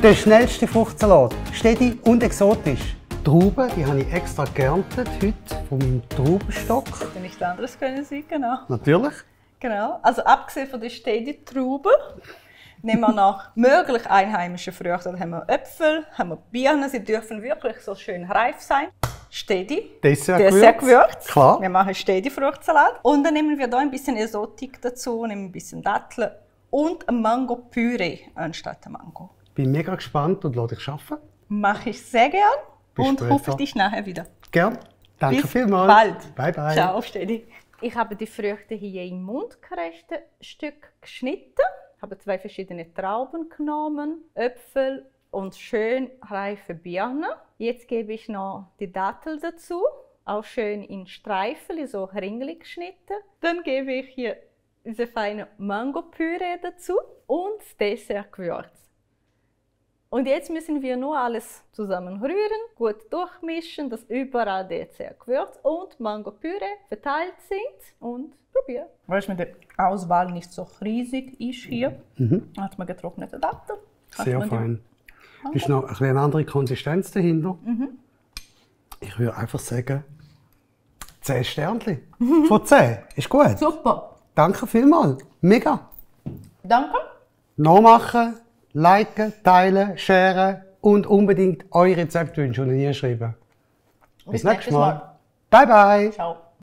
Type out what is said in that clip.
Der schnellste Fruchtsalat, steady und exotisch. Trauben, die habe ich extra geerntet heute von meinem Traubenstock. Das hätte nichts anderes können sein, genau. Natürlich. Genau. Also abgesehen von den Steady-Trauben nehmen wir noch möglich einheimische Früchte. Da haben wir Äpfel, haben wir Birnen, sie dürfen wirklich so schön reif sein. Steady, Dessertgewürz. Klar. Wir machen Steady-Fruchtsalat. Und dann nehmen wir hier ein bisschen Exotik dazu, nehmen ein bisschen Datteln und ein Mango-Püree anstatt Mango. Bin mega gespannt und lasse dich arbeiten. Mache ich sehr gern Bis und später. rufe dich nachher wieder. Gern. Danke Bis vielmals. bald. Bye, bye. Ciao, Steady. Ich habe die Früchte hier in Mundkästenstück geschnitten, habe 2 verschiedene Trauben genommen, Äpfel und schön reife Birnen. Jetzt gebe ich noch die Dattel dazu, auch schön in Streifen, so ringelig geschnitten. Dann gebe ich hier diese feine Mango-Püree dazu und das Dessertgewürz. Und jetzt müssen wir nur alles zusammen rühren, gut durchmischen, dass überall Dessertgewürz und Mango-Püree verteilt sind und probieren. Weil es mit der Auswahl nicht so riesig ist hier, hat man getrocknete Datteln. Sehr fein. Ist noch eine andere Konsistenz dahinter. Ich würde einfach sagen, 10 Sternchen. Von 10. Ist gut. Super. Danke vielmals. Mega. Danke. Nachmachen, liken, teilen, sharen und unbedingt eure Rezeptwünsche unten hinschreiben. Bis nächstes Mal. Bye, bye. Ciao.